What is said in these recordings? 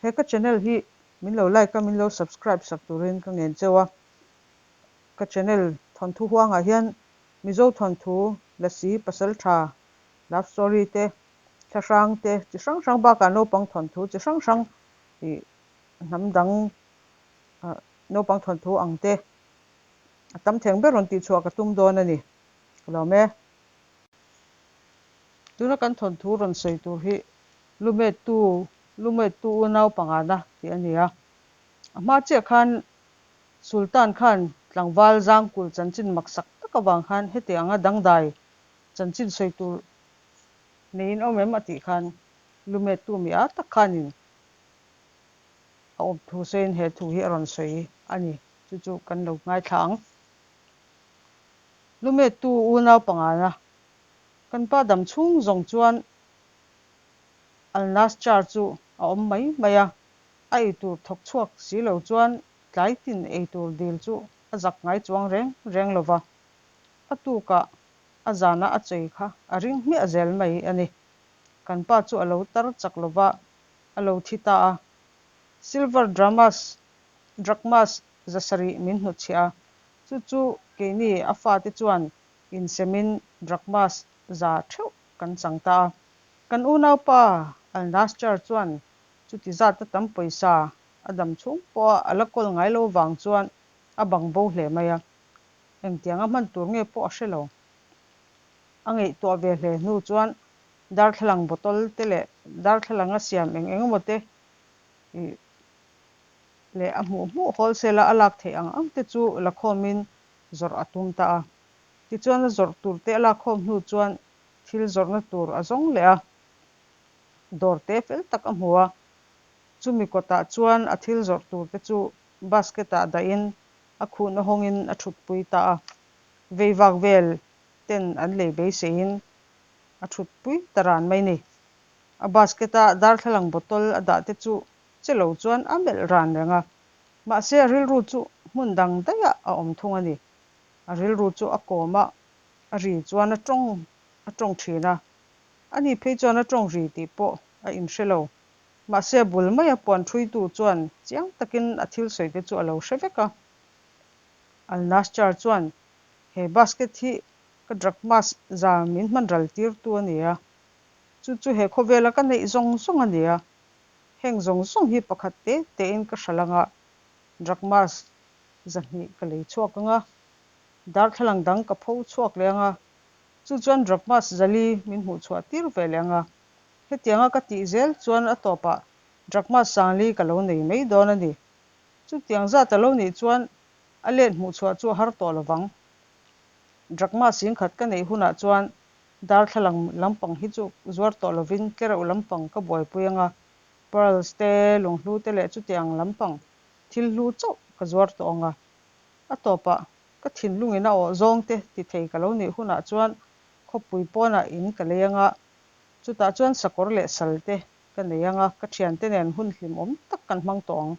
He ka channel hi min lo like a, min lo subscribe sak turin ka ngen cheu a. Ka channel thawnthu huangah hian Mizo thawnthu, Lasi, Pasaltha, love story te, thlahrang te chi hrang hrang bakah naupang thawnthu chi hrang hrang ih hnam dang naupang thawnthu ang te a tam theng ber rawn tihchhuah ka tum dawn a ni. Ka lawm e. Tuna kan thawnthu rawn sawi tur hi Lumettu Lumettu unau pangana tih a ni a. A hma chiah khan Sultan khan tlangval zangkul chanchin maksak tak avang khan heti anga dangdai chanchin sawi tur neiin awm em a tih khan Lumettu mi a tak khanin a awm thu sawiin he thu hi a rawn sawi a ni. Chu chu kan lo ngaithla ang. Lumettu unau pangana kan pa dam chhung zawng chuan Al-Naschar chu a awm mai mai a, a eitur thawk chhuak si lo chuan tlai tin eitur dil chu a zak ngai chuang reng reng lo va, a tukah a zana a chei kha a ring hmiah zel mai a ni. Kan pa chu a lo tar chak lo va, a lo thi ta a. Silver dramas drachmas zasarih min hnutchhiah a, chu chu keini a fate chuan insemin drachmas za theuh kan chang ta a. Kan unaupa Al-Naschar chuan chuti zata tam pawisa a dam chhung pawha a la kawl ngai lo vang chuan a bang bo hle mai a, engtianga hman tur nge pawh a hre lo. A ngaihtuah ve hle hnu chuan darthlalang bottle te leh darthlalang a siam eng eng emaw te leh a hmuh hmuh wholesale a a lak theih ang ang te chu la khawmin zawrh a tum ta a. Tichuan a zawrh tur te a lak khawm hnu chuan thil zawrhna tur a zawng leh a, dawr te fel tak a hmu a. Chumi kawtah chuan a thil zawrh tur te chu basket ah dahin a khuhna hawngin a thutpui ta a. Vei vak vel ten an lei beiseiin a thutpui ta ran mai ni. A basket a darthlalang bottle a dah te chu che lo chuan a melh ran reng a, mahse a rilru chu hmun dang daihah a awm thung a ni. A rilru chu a kawm a, a ri chuan a tawng a tawng thin a, ani phei chuan a tawng ri tih pawh a inhre lo. Mahse a bul maia puan thuitu chuan chiang takin a thil sawi te chu a lo hre vek a. Al-Naschar chuan, He basket hi ka drachmas za min hman ral tirtu a ni a, chu chu he khawvela ka neih zawng zawng a ni a, heng zawng zawng hi pakhat te tein ka hral anga drachmas zahnih ka lei chhuak ang a, darthlalang dang ka pho chhuak leh ang a, chu chuan drachmas zali min hmuh chhuah tir ve leh ang a, hetianga ka tih zel chuan a tawpah drachmas sangli ka lo nei mai dawn a ni. Chutiang zat a lo nih chuan a let hmuh chhuah chu a har tawh lovang. Drachma singkhat ka neih hunah chuan darthlalang lampang hi chu zuar tawh lovin tlereuh lampang ka buaipui ang a, pearls te, lunghlu te leh chutiang lampang thil hlu chauh ka zuar tawh ang a. A tawpah ka thinlungin a awh zawng te ti thei ka lo nih hunah chuan khawpui pawnah in ka lei ang a, chutah chuan sakawr leh sal te ka nei ang a, ka thiante nen hun hlimawm tak kan hmang tawh ang.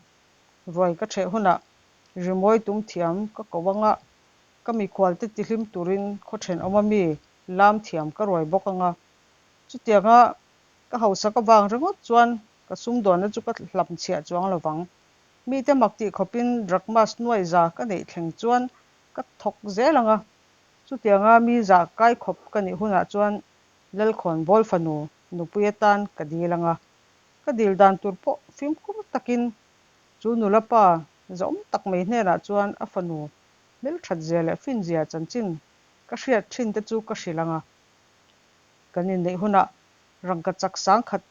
Ruai ka ṭheh hunah rimawi tum thiam ka ko ang a, ka mikhualte tihlim turin khaw ṭhenawm a mi lam thiam ka ruai bawk ang a. Chutianga ka hausak avang ringawt chuan ka sumdawnna chu ka hlamchhiah chuang lo vang. Mite mak tih khawpin drachmas nuai za ka neih thleng chuan ka thawk zel ang a. Chutianga mi za kai khawp ka nih hunah chuan Lalkhawnbawl fanu nupui atan ka dil ang a. Ka dil dan tur pawh fimkhur takin chu nula pa zahawm tak mai hnenah chuan a fanu hmelthat zia leh fin zia chanchin ka hriat thin te chu ka hrilh ang a. Kan inneih hunah rangkachak sangkhat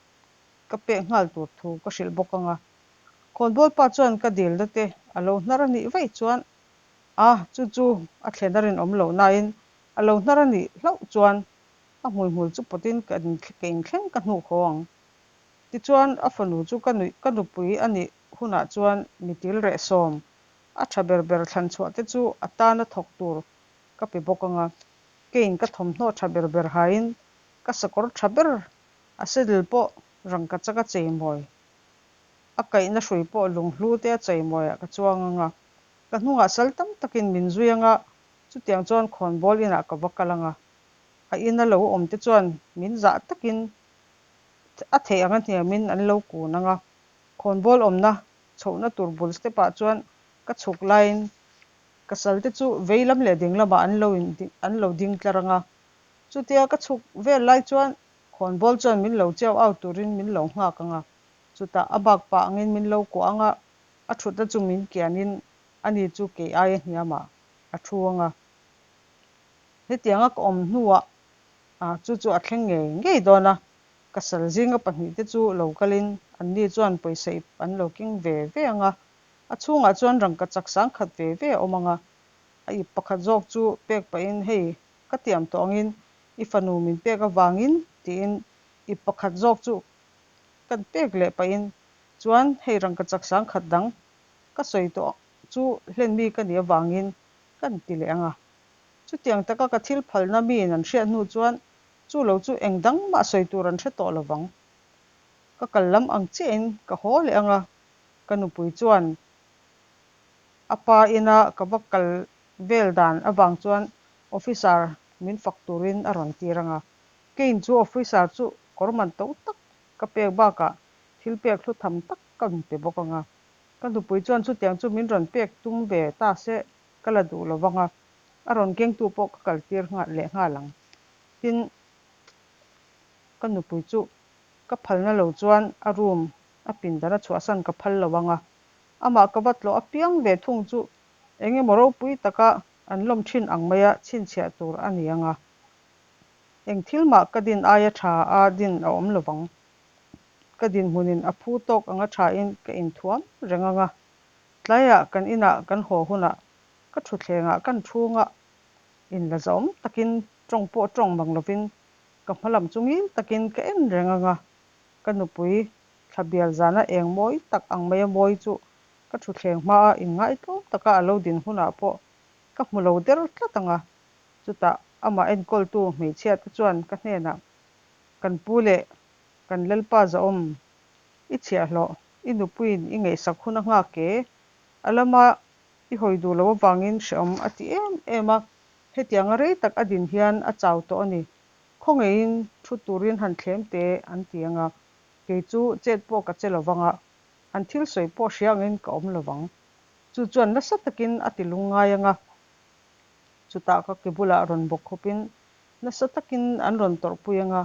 ka pek nghal tur thu ka hrilh bawk ang a. Khawnbawl pa chuan ka dilna te a lo hnar a nih vaih chuan a, chu chu a thlen a rinawm loh nain a lo hnar a nih hlauh chuan a hmuihmul chu pawtin ka ka inthleng ka hnuh haw ang. Tichuan a fanu chu ka nuih ka nupui a nih hunah chuan mitil reh sawm a tha ber ber thlan chhuah te chu a tana thawk tur ka pe bawk ang a, keiin ka thawmhnaw tha ber ber hain ka sakawr tha ber a saddle pawh rangkachak a cheimawi. A kaihna hrui pawh lunghlu te a cheimawiah ka chuang ang a, ka hnungah sal tam takin min zui ang a, chutiang chuan khawnbawl inah ka va kal ang a. A ina lo awm te chuan min zah takin a theih anga hniamin an lo kun ang a. Khawnbawl awmna chhohna tur bul step ah chuan ka chhuk laiin ka sal te chu vei lam leh ding lamah an lo in an lo ding tlar ang a. Chutia ka chhuk vel lai chuan khawnbawl chuan min lo chiau au turin min lo nghak ang a. Chutah a bak pah angin min lo kuah ang a, a thutna chu min kianin ani chu kei aia hniamah a thu ang a. Hetianga ka awm hnuah chu chu a thleng ngei ngei dawn a, ka sal zinga pahnihte chu lo kalin anni chuan pawisa ip an lo keng ve ve ang a, a chhungah chuan rangkachak sangkhat ve ve a awm ang a, a ip pakhat zawk chu pek pahin hei ka tiam tawh angin i fanu min pek avangin tiin ip pakhat zawk chu kan pek leh pahin chuan hei rangkachak sangkhat dang ka sawi tawh chu hlen mi ka nih avangin kan ti leh ang a. Chutiang taka ka thil phalna miin an hriat hnu chuan chu lo chu eng dang mah sawi tur an hre tawh lo vang. Ka kal lam ang chiahin ka haw leh ang a, ka nupui chuan a pa ina ka va kal vel dan avang chuan officer min fak turin a rawn tir ang a. Keiin chu officer chu kawr man to tak ka pek bakah thil pek hlu tham tak ka rawn pe bawk ang a. Ka nupui chuan chutiang chu min rawn pek tum ve ta se ka la duh lo vang a, a rawn kengtu pawh ka kaltir nghal leh nghal ang. Tin, ka nupui chu ka phalna lo chuan a room a pindan a chhuahsan ka phal lo ang a, amah ka va tlawh apiang ve thung chu eng emaw ropui taka an lawm thin ang maia chhinchhiah tur a ni ang a, eng thil mah ka din aia tha a din a awm lo vang. Ka dinhmunin a phu tawk anga thain ka inthuam reng ang a, Tlaiah kan inah kan haw hunah ka thutthlengah kan chhunga inla zawm takin tawng pawh tawng mang lovin ka hma lam chu ngil takin ka en reng ang a, ka nupui thla bial zana eng mawi tak ang maia mawi chu ka thutthleng hmaa inngaihtlawm taka a lo din hunah pawh ka hmu lo der tlat ang a, chutah amah enkawltu hmeichhia te chuan ka hnenah kan pu leh kan lalpa zahawm i chhiahhlawh I nupuiin i ngaihsak hun a nghak e. A lama i hawi duh loh avangin hrehawm a ti em em a, hetianga rei tak a din hian a chau tawh a ni. Khawngeihin thu turin han thlem teh an ti ang a, kei chu chet pawh ka che lovang a, an thil sawi pawh hria angin ka awm lovang. Chu chuan nasa takin a ti lungngai ang a, chutah ka ke bulah rawn bawk khawpin nasa takin an rawn tawrhpui ang a,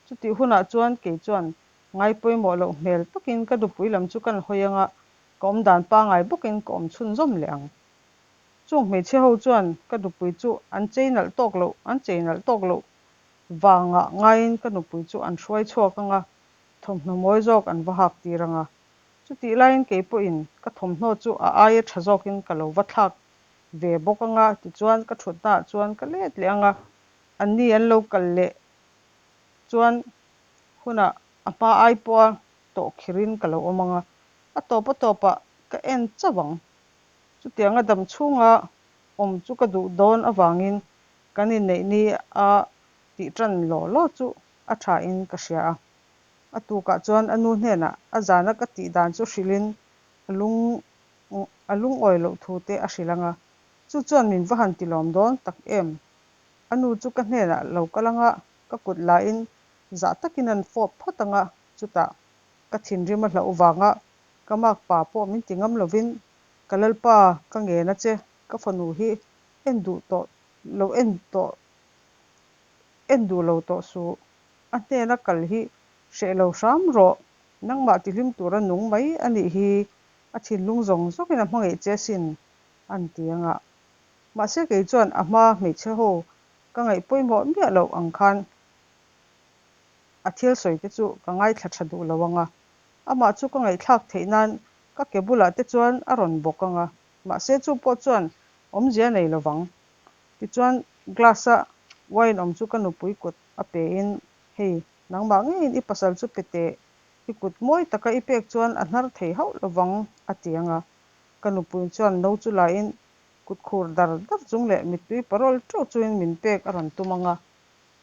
chutih hunah chuan kei chuan Ngai pawimawh loh hmel takin ka nupui lam chu kan hawi anga ka awm dan pangai bawkin ka awm chhunzawm leh ang. Chung hmeichhe ho chuan ka nupui chu an chei nalh tawk loh an chei nalh tawk loh vangah ngaiin ka nupui chu an hruai chhuak anga thawmhnaw mawi zawk an va hak tir anga chutih laiin kei pawhin ka thawmhnaw chu a aia tha zawkin ka lo va thlak ve bawk anga tichuan ka thutnaah chuan ka let leh anga anni an lo kal leh chuan hunah a hma ai pawha tawh khirin ka lo awm ang a, a tawp a tawpah ka en chauh ang. Chutianga dam chhunga awm chu ka duh dawn avangin kan inneih ni a tih tan law law chu a thain ka hria a. A tukah chuan a nu hnenah a zana ka tih dan chu hrilhin a lung a lungawi loh thu te a hrilh ang a, chu chuan min va han tilawm dawn tak em. A nu chu ka hnenah lo kal ang a, ka kut lahin Zah takin an fawp phawt ang a, chutah ka thinrim a hlauh vanga ka makpa pawh min ti ngam lovin ka lalpa ka ngen a che, ka fanu hi en duh tawh lo en tawh en duh lo tawh suh, a hnena kal hi hreh lo hram rawh, nangmah tihlim tura nung mai a nih hi, a thinlung zawng zawngin a hmangaih che asin an ti ang a. Mahse kei chuan a hma hmeichhe ho ka ngaih pawimawh miah loh ang khan A thil sawi te chu ka ngaithla tha duh lo ang a, amah chu ka ngaihthlak theih nan ka ke bulah te chuan a rawn bawk ang a, mahse chu pawh chuan awmzia nei lo vang. Tichuan glass-a wine awm chu ka nupui kut a pe in, Hei, nangmah ngeiin i pasal chu pe teh, i kut mawi taka i pek chuan a hnar thei hauh lo vang, a ti ang a. Ka nupui chuan no chu la in kut khur dar dar chung leh mittui parawl teuh chungin min pek a rawn tum ang a,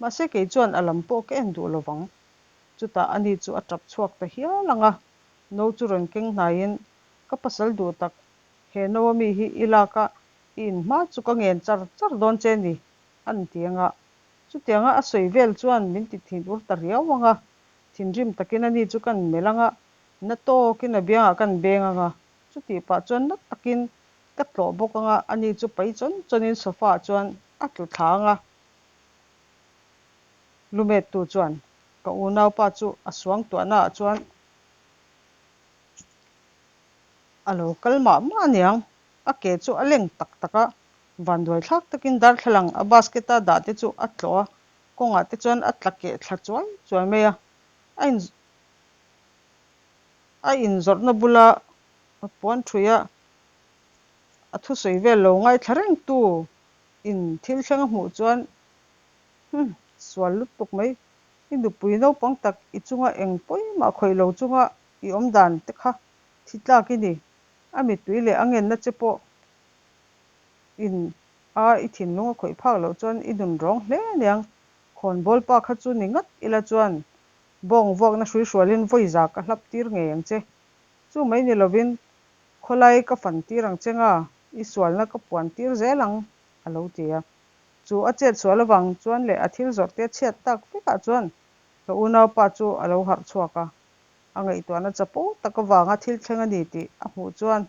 Mahse kei chuan a lam pawh ka en duh lo vang. Chutah ani chu a tap chhuak ta hial ang a, no chu rawn keng hnaiin, Ka pasal duh tak, he no a mi hi i lak a, i in hma chu ka ngen char char dawn che ni, an ti ang a. Chutianga a sawi vel chuan min ti thinur ta riau ang a, thinrim takin ani chu kan melh ang a, Na tawkin a biangah kan beng anga, chutih pah chuan na takin ka tlawh bawk anga, ani chu pai chawn chawnin sofa ah chuan a tlu thla anga. Lumettu chuan ka unaupa chu a suangtuahna ah chuan a lo kal mah mah aniang, a ke chu a leng tak tak a, vanduai thlak takin darthlalang a basket a dah te chu a tlawh a, kawngah te chuan a tla keh thla chuai chuai mai a, a in a inzawrhna bula puan ṭhuia a thusawi vel lo ngaithla reng tu in thil thleng a hmuh chuan Humm, sual lutuk mai, i nupui naupang tak i chunga eng pawimah khawih lo chunga i awm dan te kha thi tlak i ni, a mittui leh a ngenna che pawh in a i thinlung a khawih phak loh chuan i nun rawng hle aniang, khawnbawl pa kha chu ni ngat ila chuan bawng vuakna hrui hrualin vawi za ka hlap tir ngei ang che, chu mai ni lovin khawlai ka fan tir ang che nga i sualna ka puan tir zel ang a lo ti a. Chu a chet sual avang chuan leh a thil zawrh te chhiat tak vekah chuan ka unaupa chu a lo harh chhuak a, a ngaihtuahna chapo tak avanga thil thleng a ni tih a hmuh chuan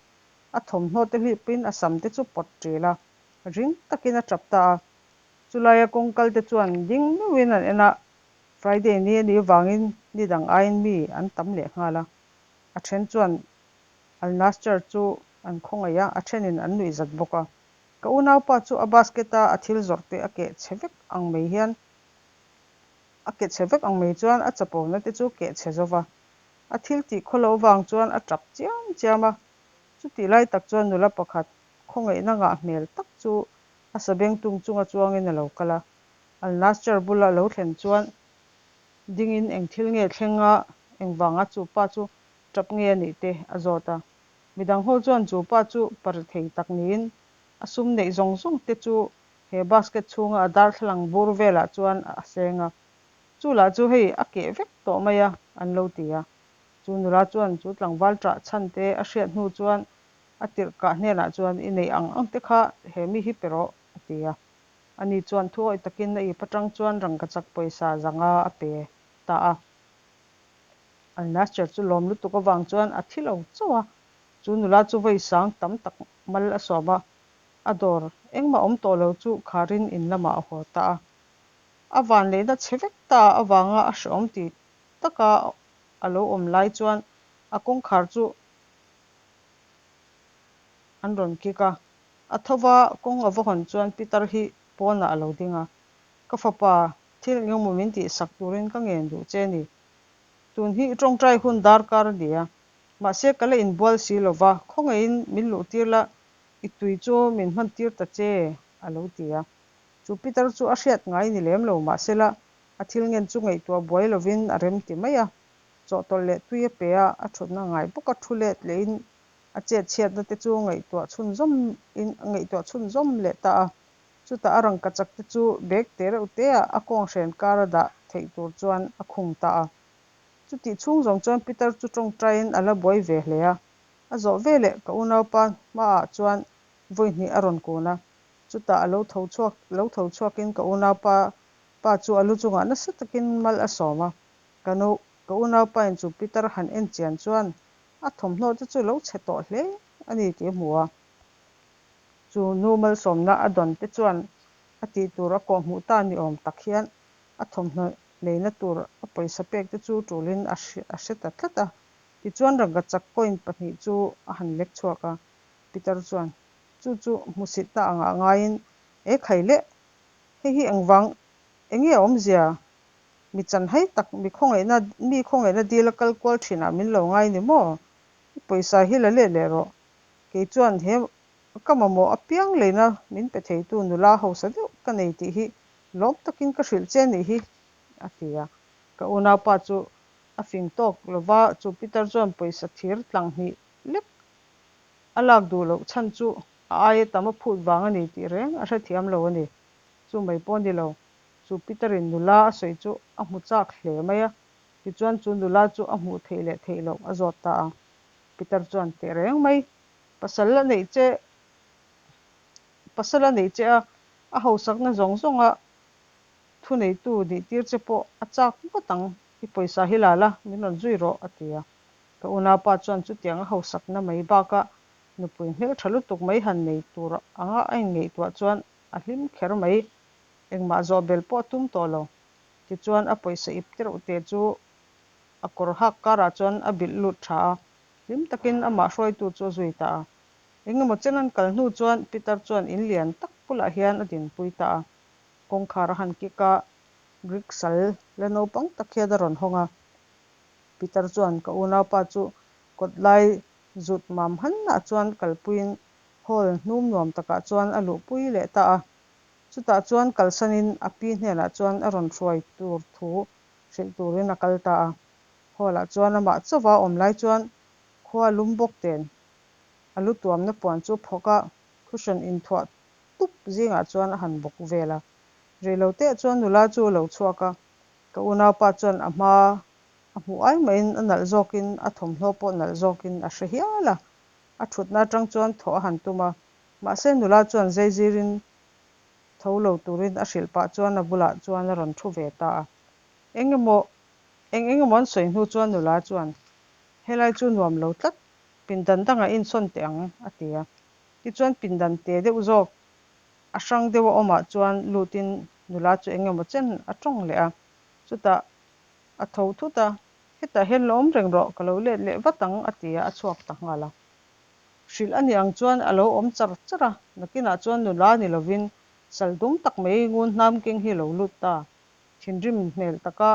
a thawmhnaw te hlipin a sam te chu pawt ṭil a, ring takin a ṭap ta a. Chulaia kawngkal te chuan ding meuhin an en a, Friday ni a nih avangin ni dang aiin mi an tam leh nghal a, a ṭhen chuan Al-Nassr chu an khawngaih a, a ṭhenin an nuihzat bawk a. Ka unaupa chu a basket a a thil zawrh te a keh chhe vek ang mai hian a keh chhe vek ang mai chuan a chapona te chu keh chhe zo va. A thil tih khawlo vang chuan a tap chiam chiam a. Chutih lai tak chuan nula pakhat khawngaihna ngah hmel tak chu a sabengtung chunga chuangin a lo kal a. Al-Nassr bula lo thlen chuan dingin eng thil nge thleng a, engvanga chu pa chu tap nge a nih te a zawt a. Midang ho chuan chu pa chu pari thei tak niin a sum neih zawng zawng te chu he basket chhunga a darthlalang bur velah chuan a seng a, chu lah chu hei a keh vek tawh mai a, an lo ti a. Chu nula chuan chu tlangval ṭah chhan te a hriat hnu chuan a tirh kah hnenah chuan i neih ang ang te kha he mi hi pe rawh, a ti a. Ani chuan thuawih takin a ip aṭang chuan rangkachak pawisa zanga a pe ta a. Al-Nassr chu lawm lutuk avang chuan a thi lo chauh a, chu nula chu vawi sang tam tak mal a sawm a, a dawr engmah awm tawh lo chu kharin in lamah a haw ta a. A vanleihna chhe vek ta avanga a hrehawm ti taka a lo awm lai chuan a kawngkhar chu an rawn kik a, a tho va kawng a va hawn chuan Peter hi pawnah a lo ding a, Ka fapa, thil engemaw min tihsak turin ka ngen duh che ni. Tun hi i tawngtai hun darkar a ni a, mahse ka la inbual si lo va, khawngaihin min luhtir la, i tui chu min hmantir ta che, a lo ti a. Chu Peter chu a hriat ngai ni lem lo, mahsela a thil ngen chu ngaihtuah buai lovin a rem ti mai a. Chawhtawlh leh tui a pe a, a thutna ngai bawk a thu let lehin a chet chhiatna te chu ngaihtuah chhunzawm in ngaihtuah chhunzawm leh ta a. Chutah a rangkachak te chu bag te reuh te ah a kawnghren kar a dah theih tur chuan a khung ta a. Chutih chhung zawng chuan Peter chu tawngtaiin a la buai ve hle a. A zawh veleh ka unaupa hmaah chuan vawi hnih a rawn kun a. Chutah a lo tho chhuak lo tho chhuakin ka unaupa pa chu a lu chungah nasa takin mal a sawm a. Ka nu ka unaupain chu Peter han en chian chuan a thawmhnaw te chu lo chhe tawh hle a ni tih a hmu a. Chu nu malsawmna a dawn te chuan a tih tur a kawhhmuh ta ni awm tak hian a thawmhnaw leina tur a pawisa pek te chu tulin a hre ta tlat a. Tichuan rangkachak coin pahnih chu a han lek chhuak a, Peter chuan chu chu hmusitna angah ngaiin, E khai leh, hei hi engvang, enge a awmzia? Mi chanhai tak, mi khawngaihna, mi khawngaihna dil a kal kual thinah min lo ngai ni maw? I pawisa hi la let leh rawh. Kei chuan he ka mamawh apiang leina min pe theitu nula hausa deuh ka nei tih hi lawm takin ka hrilh che nih hi, a ti a. Ka unaupa chu a fing tawk lova, chu Peter chuan pawisa thir tlang hnih lek a lak duh loh chhan chu a aia tam a phut vang a ni tih reng a hrethiam lo a ni. Chu mai pawh ni lo, chu Peter-in nula a sawi chu a hmu chak hle mai a, tichuan chu nula chu a hmuh theih leh theih loh a zawt ta a. Peter chuan teh reng mai, Pasal a neih che, pasal a neih che a, a hausakna zawng zawnga thuneitu nih tir che pawh a chak ngawt ang, i pawisa hi la la, min rawn zui rawh, a ti a. Ka unaupa chuan chutiang a hausakna mai bakah nupui hmeltha lutuk mai han nei tur anga a inngaihtuah chuan a hlim kher mai. Engmah zawh belh pawh a tum tawh lo. Tichuan a pawisa ip te reuh te chu a kawr hak karah chuan a bilh lut tha a, hlim takin amah hruaitu chu a zui ta a. Engemaw chen an kal hnu chuan Pitar chuan in lian tak bulah hian a dinpui ta a. Kawngkhar a han kik a, Greek sal la naupang tak hian a rawn hawng a. Pitar chuan ka unaupa chu kawt lai zut mam hanah chuan kalpuiin hall hnum nuam takah chuan a luhpui leh ta a. Chutah chuan kalsanin a pi hnenah chuan a rawn hruai tur thu hrilh turin a kal ta a. Hall ah chuan amah chauha awm lai chuan khua lum bawk ten a lu tuamna puan chu phawk a, cushion inthuah tup zingah chuan a han bawk vel a. Reiloteah chuan nula chu a lo chhuak a, ka unaupa chuan a hma a hmuh ai mahin a nalh zawkin a thawmhnaw pawh nalh zawkin a hre hial a. A thutna atang chuan thawh a han tum a, mahse nula chuan zeizirin tho lo turin a hrilh pah chuan a bulah chuan a rawn thu ve ta a. Eng emaw eng eng emaw an sawi hnu chuan nula chuan, Helai chu nuam lo tlat, pindan dangah insawn teh ang, a ti a. Tichuan pindan te deuh zawk a hrang deuh a awmah chuan lutin nula chu eng emaw chen a tawng leh a. Chutah a tho thut a, Hetah hian la awm reng rawh, ka lo let leh vat ang, a ti a, a chhuak ta nghal a. Hrilh a nih ang chuan a lo awm char char a, nakinah chuan nula ni lovin sal dum tak mai ngun hnam keng hi a lo lut ta. Thinrim hmel taka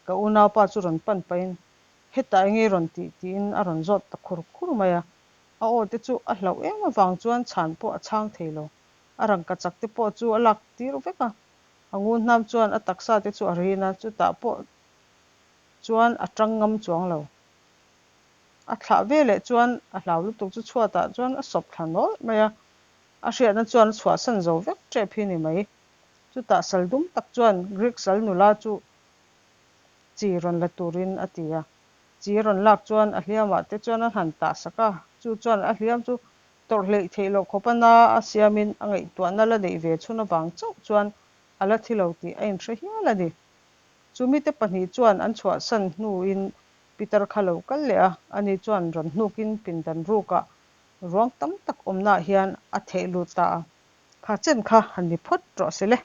ka unaupa chu rawn pan pahin, Hetah enge i rawn tih? tiin a rawn zawt ta khur khur mai a. A aw te chu a hlauh em avang chuan chhan pawh a chhang thei lo. A rangkachak te pawh chu a lak tir vek a. A ngun hnam chuan a taksa te chu a rin a, chutah pawh chuan a tang ngam chuang lo. A thlah ve leh chuan a hlau lutuk chu chhuatah chuan a sawp thla nawlh mai a, a hriatna chuan a chhuahsan zo vek tep hi ni mai. Chutah sal dum tak chuan Greek sal nula chu chi rawn la turin a ti a. Chi a rawn lak chuan a hliamah te chuan a han tah sak a, chu chuan a hliam chu tawrh hleih theih loh khawpa na a siamin a ngaihtuahna la neih ve chhun avang chauh chuan a la thi lo tih a inhre hial a ni. Chu mite pahnih chuan an chhuahsan hnuin Peter kha lo kal leh a, ani chuan rawn hnukin pindan rukah ruang tam tak awmnaah hian a theh lut ta a. Kha chen kha han ni phawt rawh se le.